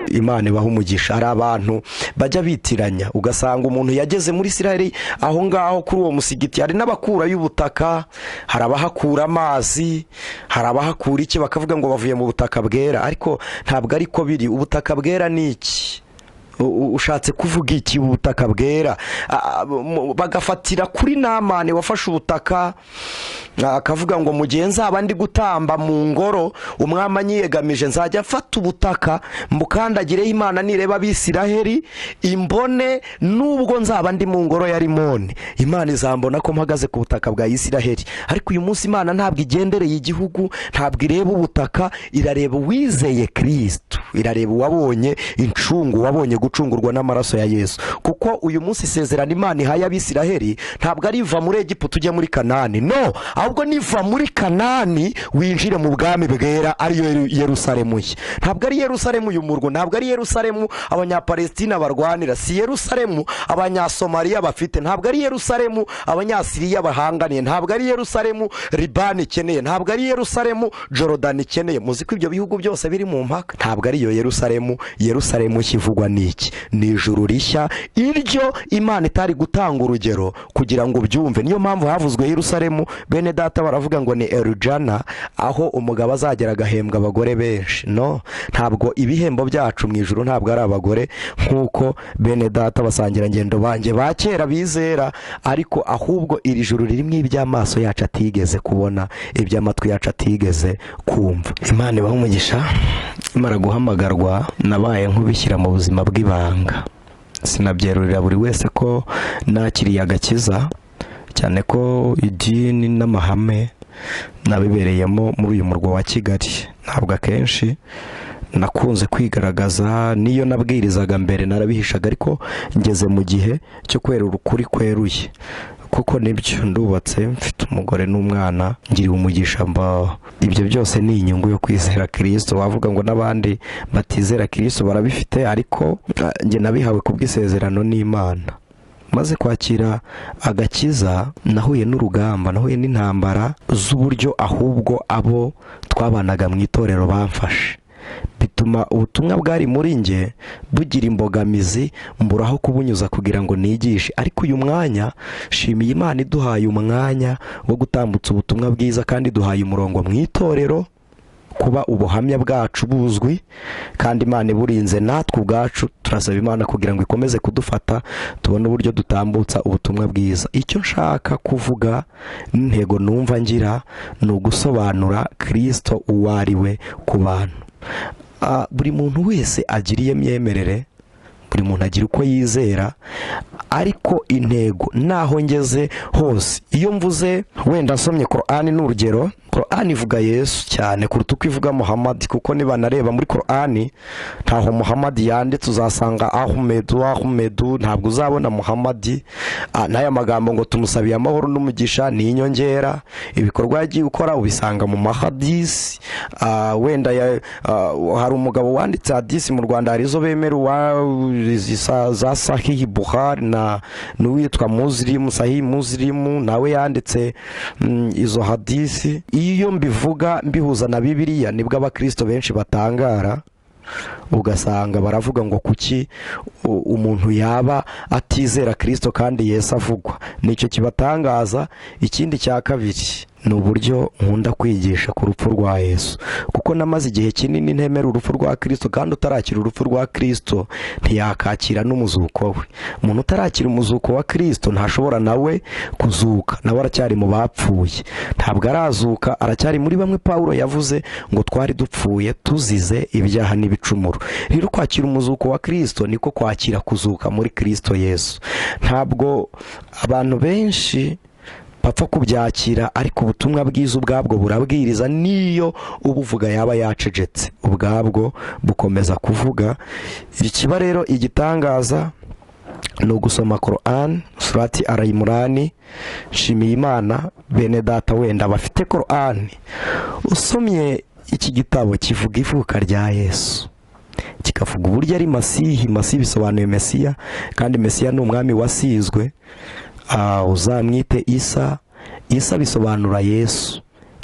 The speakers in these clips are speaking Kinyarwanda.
Imana ibaha umugisha. Hari abantu bajya bitiranya, ugasanga umuntu yageze muri Isiraheli aho ngaho kuri uwo musigiti, hari n'abakurayo ubutaka, hari abahakura amazi, hari abahakura iki, bakavuga ngo bavuye mu butaka bwera, ariko ntabwo ariko biri. Ubutaka bwera ni iki? Ushatse kuvuga iki, ubutaka bwera? Bagafatira kuri Namani wafashe ubutaka, akavuga ngo mu gihe nzaba ndi gutamba mu ngoro, umwami anyiyegamije, nzajya mfata ubutaka mbukandagireho, Imana nireba Abisiraheli imbone, nubwo nzaba ndi mu ngoro ya Rimoni, Imana izambona ko mpagaze ku butaka bwa Isiraheli. Ariko uyu munsi Imana ntabwo igendereye igihugu, ntabwo ireba ubutaka, irareba uwizeye Kirisitu, irareba uwabonye incungu, wabonye gucungurwa n'amaraso ya Yesu. Kuko uyu munsi isezerano Imana ihaye Abisiraheli ntabwo ari iva muri Egiputa ujya muri Kanani, no, ahubwo niva muri Kanani winjire mu bwami bwera, ariyo Yerusalemu ye. Ntabwo ari Yerusalemu uyu murwa, ntabwo ari Yerusalemu Abanyapalestina barwanira, si Yerusalemu Abanyasomaliya bafite, ntabwo ari Yerusalemu Abanyasiriya bahanganiye, ntabwo ari Yerusalemu Libani ikeneye, ntabwo ari Yerusalemu Jorodani ikeneye. Muzi ko ibyo bihugu byose biri mu mpaka. Ntabwo ari iyo Yerusalemu. Yerusalemu ikivugwa ni iki? Ni ijuru rishya, iryo Imana itari gutanga urugero kugira ngo ubyumve. Niyo mpamvu havuzwe Yerusalemu, bene data baravuga ngo ni Erujana, aho umugabo azagera agahembwa abagore benshi. No, ntabwo ibihembo byacu mu ijuru ntabwo ari abagore nk'uko bene data basangirangendo banjye ba kera bizera, ariko ahubwo iri juru ririmo iby'amaso yacu atigeze kubona, iby'amatwi yacu atigeze kumva. Imana ibaha umugisha. Imara guhamagarwa, nabaye nk'ubishyira mu buzima bw'ibanga, sinabyerurira buri wese ko nakiriye agakiza, cyane ko idini n'amahame nabibereyemo muri uyu murwa wa Kigali. Ntabwo akenshi nakunze kwigaragaza, n'iyo nabwirizaga mbere narabihishaga, ariko ngeze mu gihe cyo kwerura ukuri kweruye, kuko nibyo, ndubatse, mfite umugore n'umwana, ngiriwe umugisha mba. Ibyo byose ni inyungu yo kwizera Kirisito. Wavuga ngo n'abandi batizera Kirisito barabifite, ariko njye nabihawe ku bw'isezerano n'Imana. Maze kwakira agakiza, nahuye n'urugamba, nahuye n'intambara z'uburyo ahubwo abo twabanaga mu itorero bamfashe, bituma ubutumwa bwari muri njye bugira imbogamizi, mbura aho kubunyuza kugira ngo nigishe. Ariko uyu mwanya shimiye Imana iduhaye umwanya wo gutambutsa ubutumwa bwiza, kandi iduhaye umurongo mu itorero, kuba ubuhamya bwacu buzwi kandi Imana iburinze. Natwe ubwacu turasaba Imana kugira ngo ikomeze kudufata, tubone uburyo dutambutsa ubutumwa bwiza. Icyo nshaka kuvuga n'intego numva ngira ni ugusobanura Kirisito uwo ari we ku bantu. Buri muntu wese agira iyo myemerere, buri muntu agira uko yizera, ariko intego naho ngeze hose, iyo mvuze wenda nsomye Korani, ni urugero, Korani ivuga Yesu cyane kuruta uko ivuga Muhammad, kuko nibanareba muri Korani ntaho Muhammad yanditse, uzasanga Ahumedu, Ahumedu, ntabwo uzabona Muhammad. N'aya magambo ngo tumusabiye amahoro n'umugisha ni inyongera. Ibikorwa yagiye gukora ubisanga mu mahadisi. Wenda hari umugabo wanditse hadisi mu Rwanda, hari izo bemera za Sahihi Bukhari na n'uwitwa Muslimu, Sahihi Muslimu, nawe yanditse izo hadisi. Iyo mbivuga mbihuza na Bibiliya, nibwo Abakristo benshi batangara, ugasanga baravuga ngo kuki umuntu yaba atizera Kirisito kandi Yesu avugwa? Nicyo kibatangaza. Ikindi cya kabiri ni uburyo nkunda kwigisha ku rupfu rwa Yesu, kuko namaze igihe kinini ntemera urupfu rwa Kirisito, kandi utarakira urupfu rwa Kirisito ntiyakakira n'umuzuko we. Umuntu utarakira umuzuko wa Kirisito ntashobora nawe kuzuka, nawe aracyari mu bapfuye, ntabwo arazuka, aracyari muri bamwe Pawulo yavuze ngo twari dupfuye tuzize ibyaha n'ibicumuro. Rero kwakira umuzuko wa Kirisito niko kwakira kuzuka muri Kirisito Yesu. Ntabwo abantu benshi bapfa kubyakira, ariko ubutumwa bwiza ubwabwo burabwiriza, n'iyo ubuvuga yaba yacecetse, ubwabwo bukomeza kuvuga. Ikiba rero igitangaza ni ugusoma Korani, Surati Arayimurani. Nshimiye Imana, bene data wenda bafite Korani, usomye iki gitabo kivuga ivuka rya Yesu, kikavuga uburyo ari Masihi. Masihi bisobanuye Mesiya, kandi Mesiya ni umwami wasizwe. Uzamwite Isa. Isa bisobanura Yesu.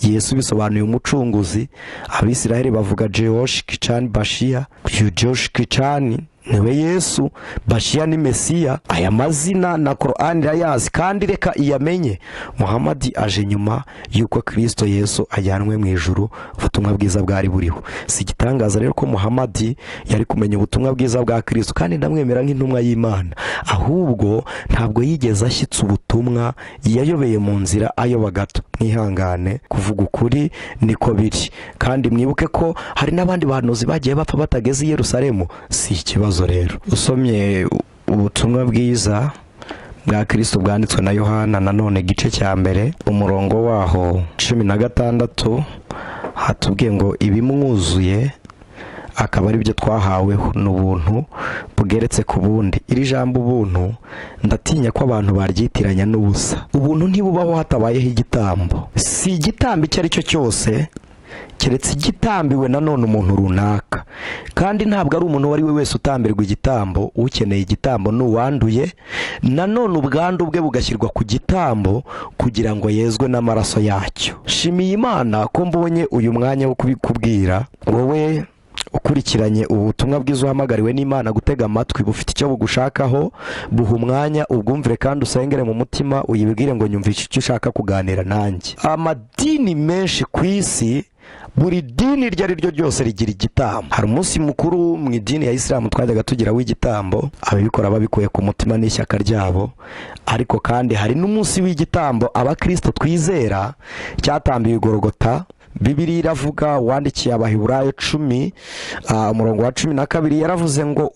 Yesu bisobanuye umucunguzi. Abisiraheli bavuga Jehosh Kicani Bashiya. Uyu Jehosh Kicani niwe Yesu, Bashiya ni Mesiya. Aya mazina na Korani irayazi, kandi reka iyamenye. Muhamadi aje nyuma y'uko Kirisito Yesu ajyanwe mu ijuru, ubutumwa bwiza bwari buriho. Si igitangaza rero ko Muhamadi yari kumenya ubutumwa bwiza bwa Kirisito, kandi ndamwemera nk'intumwa y'Imana. Ahubwo ntabwo yigeze ashyitsa ubutumwa, yayobeye mu nzira ayoba gato. Mwihangane, kuvuga ukuri niko biri. Kandi mwibuke ko hari n'abandi bahanuzi bagiye bapfa batageze i Yerusalemu. Si ikibazo rero. Usomye ubutumwa bwiza bwa Kirisito bwanditswe na Yohana, nanone igice cya 1, umurongo waho 16, hatubwiye ngo ibimwuzuye akaba ari byo twahaweho n'ubuntu bugeretse ku bundi. Iri jambo ubuntu ndatinya ko abantu baryitiranya n'ubusa. Ubuntu ntibubaho hatabayeho igitambo. Si igitambo icyo ari cyo cyose, keretse igitambiwe nanone umuntu runaka. Kandi ntabwo ari umuntu uwo ari we wese utambirwa igitambo. Ukeneye igitambo ni uwanduye, nanone ubwandu bwe bugashyirwa ku gitambo kugira ngo yezwe n'amaraso yacyo. Shimiye Imana ko mbonye uyu mwanya wo kubikubwira, wowe ukurikiranye ubutumwa bwiza uhamagariwe n'Imana gutega amatwi, bufite icyo bugushakaho. Buha umwanya ubwumvire, kandi usengere mu mutima uyibwire ngo nyumvishe icyo ushaka kuganira nanjye. Amadini menshi ku isi, buri dini iryo ari ryo ryose rigira igitambo. Hari umunsi mukuru mu idini ya Isilamu twajyaga tugira w'igitambo, ababikora babikuye ku mutima n'ishyaka ryabo. Ariko kandi hari n'umunsi w'igitambo abakirisito twizera cyatambiwe Igorogota. Bibiliya iravuga, uwandikiye Abaheburayo 10, umurongo wa 12, yaravuze ngo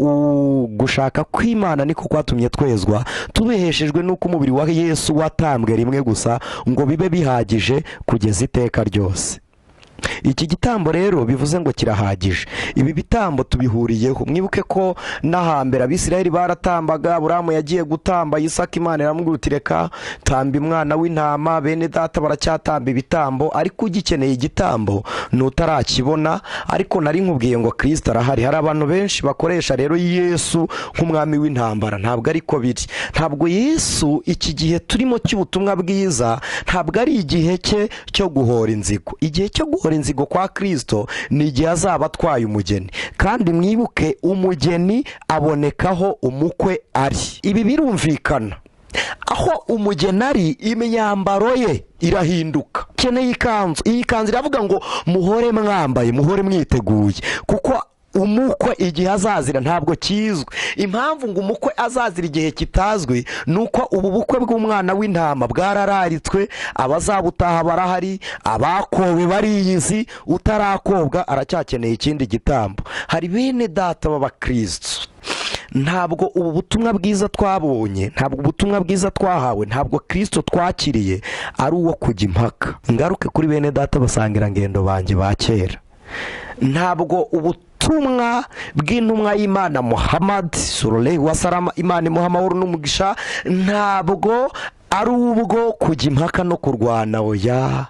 gushaka kw'Imana niko kwatumye twezwa, tubiheshejwe n'uko umubiri wa Yesu watambwe rimwe gusa ngo bibe bihagije kugeza iteka ryose. Iki gitambo rero bivuze ngo kirahagije. Ibi bitambo tubihuriyeho. Mwibuke ko n'ahambere Abisirayeli baratambaga. Aburahamu yagiye gutamba Isaka, Imana iramubwira uti reka tamba umwana w'intama. Bene data baracyatamba ibitambo, ariko ugikeneye igitambo ni utarakibona. Ariko nari nkubwiye ngo Kirisito arahari. Hari abantu benshi bakoresha rero Yesu nk'umwami w'intambara. Ntabwo ariko biri. Ntabwo Yesu, iki gihe turimo cy'ubutumwa bwiza, ntabwo ari igihe cye cyo guhora inzigo. Igihe cyo guhora inzigo kwa Kirisito ni igihe azaba atwaye umugeni. Kandi mwibuke, umugeni abonekaho umukwe ari. Ibi birumvikana. Aho umugeni ari, imyambaro ye irahinduka. Ukeneye ikanzu, iyi kanzu iravuga ngo muhore mwambaye, muhore mwiteguye, kuko umukwe igihe azazira ntabwo kizwi. Impamvu ngo umukwe azazira igihe kitazwi ni uko ubu bukwe bw'umwana w'intama bwarararitswe, abazabutaha barahari, abakowe bariyizi, utarakobwa aracyakeneye ikindi gitambo. Hari bene data b'abakristo, ntabwo ubu butumwa bwiza twabonye, ntabwo ubutumwa bwiza twahawe, ntabwo Kirisito twakiriye ari uwo kujya impaka. Ngaruke kuri bene data basangirangendo banjye ba kera, ntabwo ubutumwa bw'intumwa y'Imana Muhammad sallallahu wasallam, Imana imuha amahoro n'umugisha, ntabwo ari ubwo kujya impaka no kurwana. Oya,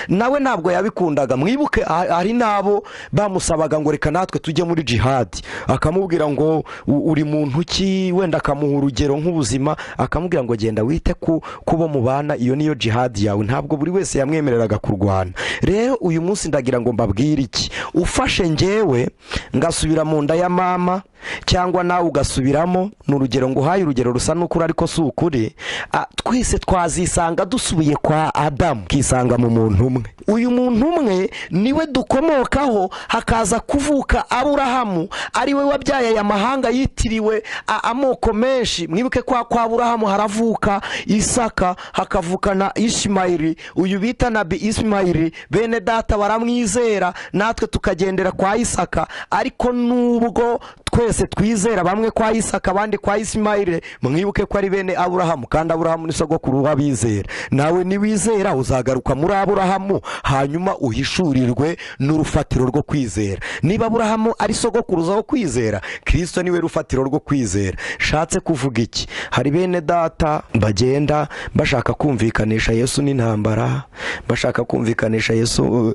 nawe ntabwo yabikundaga. Mwibuke hari n'abo bamusabaga ngo reka natwe tujye muri jihadi, akamubwira ngo uri muntu ki? Wenda akamuha urugero nk'ubuzima, akamubwira ngo genda wite ku kubo mubana, iyo niyo jihadi yawe. Ntabwo buri wese yamwemereraga kurwana. Rero uyu munsi ndagira ngo mbabwire iki: ufashe njyewe ngasubira mu nda ya mama, cyangwa nawe ugasubiramo, ni urugero nguhaye, urugero rusa n'ukuri ariko si ukuri, twese twazisanga dusubiye kwa Adamu, kisanga mu muntu umwe. Uyu muntu umwe niwe dukomokaho, hakaza kuvuka Aburahamu, ari we wabyaye aya mahanga yitiriwe amoko menshi. Mwibuke kwa Aburahamu haravuka Isaka, hakavuka na Ishimayeli, uyu bita Nabi Ishimayeli. Bene data baramwizera, natwe tukagendera kwa Isaka. Ariko nubwo twese twizera, bamwe kwa Isaka abandi kwa Ishimayeli, mwibuke ko ari bene Aburahamu, kandi Aburahamu ni sogokuru w'abizera. Nawe niwizera uzagaruka muri Aburahamu, hanyuma uhishurirwe n'urufatiro rwo kwizera. Niba Aburahamu ari sogokuruza wo kwizera, Kirisito niwe rufatiro rwo kwizera. Shatse kuvuga iki? Hari bene data bagenda bashaka kumvikanisha Yesu n'intambara, bashaka kumvikanisha Yesu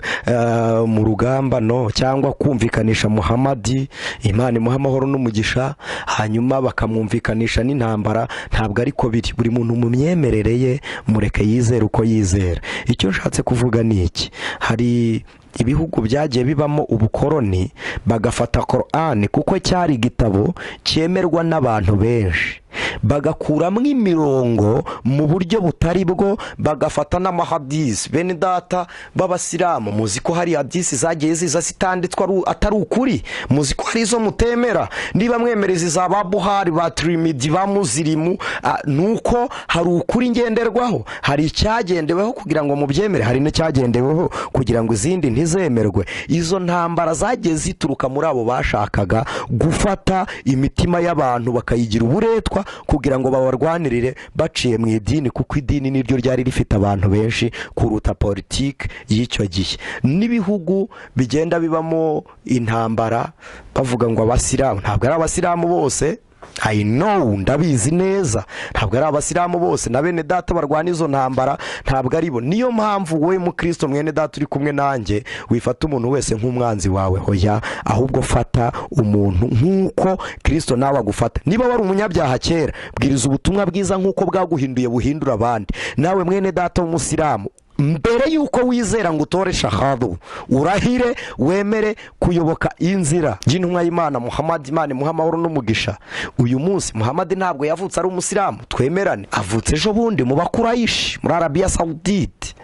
mu rugamba, no cyangwa kumvikanisha Muhamadi, Imana imuha amahoro n'umugisha, hanyuma bakamwumvikanisha n'intambara. Ntabwo ariko biri. Buri muntu mu myemerere ye, mureke yizere uko yizera. Icyo nshatse kuvuga ni iki: hari ibihugu byagiye bibamo ubukoroni, bagafata Korani kuko cyari igitabo cyemerwa n'abantu benshi, bagakuramo imirongo mu buryo butari bwo, bagafata n'amahadisi. Bene data b'abasilamu, muzi ko hari hadisi zagiye ziza zitanditswe atari ukuri. Muzi ko hari izo mutemera. Niba mwemereza iza ba Buhari, ba Tirimidi, ba Muzirimu, ni uko hari ukuri ngenderwaho. Hari icyagendeweho kugira ngo mubyemere, hari n'icyagendeweho kugira ngo izindi ntizemerwe. Izo ntambara zagiye zituruka muri abo bashakaga gufata imitima y'abantu bakayigira uburetwa kugira ngo babarwanirire baciye mu idini, kuko idini niryo ryari rifite abantu benshi kuruta politiki y'icyo gihe. N'ibihugu bigenda bibamo intambara bavuga ngo abasilamu, ntabwo ari abasilamu bose. I know, ndabizi neza, ntabwo ari abasilamu bose na bene data barwana izo ntambara, ntabwo ari bo. Niyo mpamvu wowe mukristo mwene data uri kumwe nanjye, wifata umuntu wese nk'umwanzi wawe. Hoya, ahubwo fata umuntu nk'uko Kristo nawe agufata. Niba wari umunyabyaha kera, bwiriza ubutumwa bwiza nk'uko bwaguhinduye buhindura abandi. Nawe mwene data w'umusilamu, mbere y'uko wizera ngo utore shahadu, urahire wemere kuyoboka inzira y'intumwa y'Imana Muhammad, Imana imuha amahoro n'umugisha. Uyu munsi Muhammad ntabwo yavutse ari umusilamu, twemerane. Avutse ejo bundi mu Bakurayishi muri Arabiya Sawudite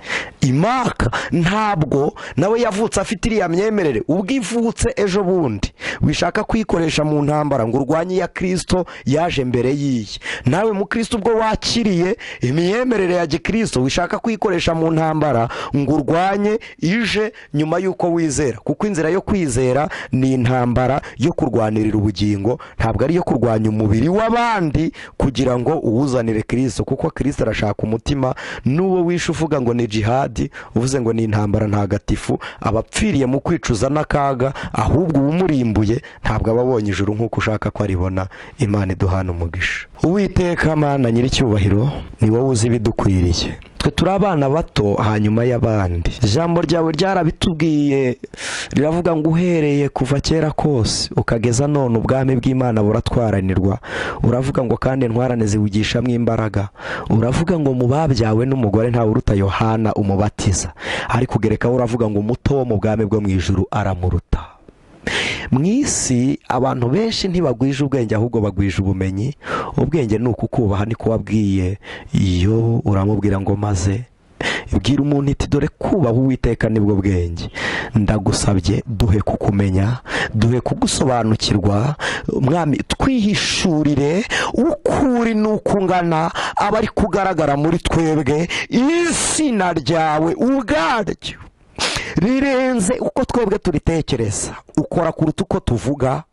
imaka. Ntabwo nawe yavutse afite iriya myemerere. Ubwo ivutse ejo bundi, wishaka kuyikoresha mu ntambara ngo urwanye iya Kirisito yaje mbere y'iyi. Nawe mukristo, ubwo wakiriye imyemerere ya gikristo, wishaka kuyikoresha mu ntambara ngo urwanye ije nyuma y'uko wizera, kuko inzira yo kwizera ni intambara yo kurwanirira ubugingo, ntabwo ari iyo kurwanya umubiri w'abandi kugira ngo uwuzanire Kirisito, kuko Kirisito arashaka umutima. N'uwo wishe uvuga ngo ni jihadi, uvuze ngo ni intambara ntagatifu, abapfiriye mu kwicuza n'akaga. Ahubwo uwumurimbuye ntabwo aba abonye ijuru nk'uko ushaka ko aribona. Imana iduhana umugisha. Uwiteka Mana nyir'icyubahiro, ni wowe uzi ibidukwiriye. Twe turi abana bato hanyuma y'abandi. Ijambo ryawe ryarabitubwiye, riravuga ngo uhereye kuva kera kose ukageza none, ubwami bw'Imana buratwaranirwa. Uravuga ngo kandi intwarane ziwugishamo imbaraga. Uravuga ngo mu babyawe n'umugore ntawe uruta Yohana Umubatiza, ariko ugerekaho uravuga ngo umuto wo mu bwami bwo mu ijuru aramuruta. Mu isi abantu benshi ntibagwije ubwenge, ahubwo bagwije ubumenyi. Ubwenge ni ukukubaha, niko wabwiye iyo uramubwira ngo maze bwira umuntu iti: "Dore kubaha Uwiteka nibwo bwenge." Ndagusabye, duhe kukumenya, duhe kugusobanukirwa. Mwami, twihishurire uko uri n'uko ungana, aba ari kugaragara muri twebwe. Izina ryawe ubwaryo rirenze uko twebwe turitekereza. Ukora kuruta uko tuvuga,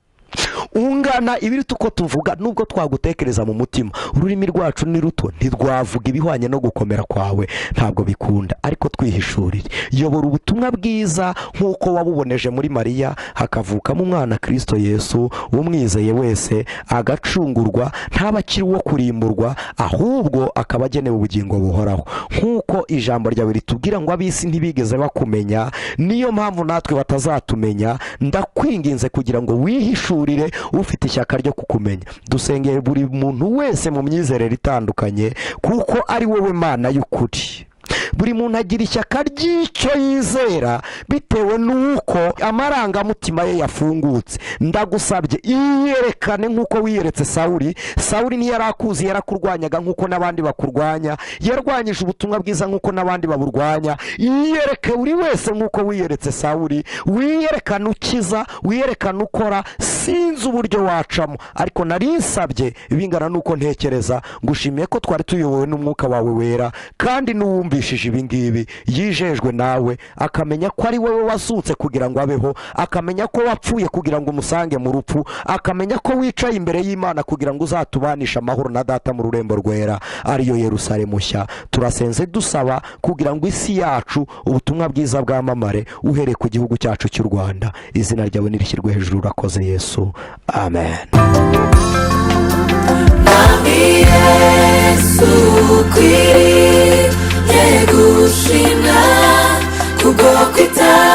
ungana ibiruta uko tuvuga. Nubwo twagutekereza mu mutima, ururimi rwacu ni ruto, ntirwavuga ibihwanye no gukomera kwawe, ntabwo bikunda. Ariko twihishurire, yobora ubutumwa bwiza nk'uko wabuboneje muri Mariya, hakavukamo umwana Kirisito Yesu, umwizeye wese agacungurwa, ntaba akiri uwo kurimburwa, ahubwo akaba agenewe ubugingo buhoraho. Nk'uko ijambo ryawe ritubwira ngo ab'isi ntibigeze bakumenya, niyo mpamvu natwe batazatumenya. Ndakwinginze kugira ngo wihishurire ufite ishyaka ryo kukumenya. Dusengeye buri muntu wese mu myizerere itandukanye, kuko ari wowe Mana y'ukuri. Buri muntu agira ishyaka ry'icyo yizera bitewe n'uko amarangamutima ye yafungutse. Ndagusabye, iyerekane nk'uko wiyeretse Sawuri. Sawuri ntiyari akuzi, yarakurwanyaga nk'uko n'abandi bakurwanya, yarwanyije ubutumwa bwiza nk'uko n'abandi baburwanya. Yiyereke buri wese nk'uko wiyeretse Sawuri. Wiyerekane ukiza, wiyerekane ukora. Sinzi uburyo wacamo, ariko nari nsabye bingana n'uko ntekereza. Ngushimiye ko twari tuyobowe n'umwuka wawe wera, kandi n'uwumvishije ibi ngibi yijejwe nawe, akamenya ko ari wowe wazutse kugira ngo abeho, akamenya ko wapfuye kugira ngo umusange mu rupfu, akamenya ko wicaye imbere y'Imana kugira ngo uzatubanishe amahoro na Data mu rurembo rwera, ariyo Yerusalemu nshya. Turasenze dusaba kugira ngo isi yacu ubutumwa bwiza bwamamare, uhereye ku gihugu cyacu cy'u Rwanda. Izina ryawe nirishyirwe hejuru. Urakoze Yesu, amen. Mwami Yesu, ukwiriye gushimwa kubwo kwitanga.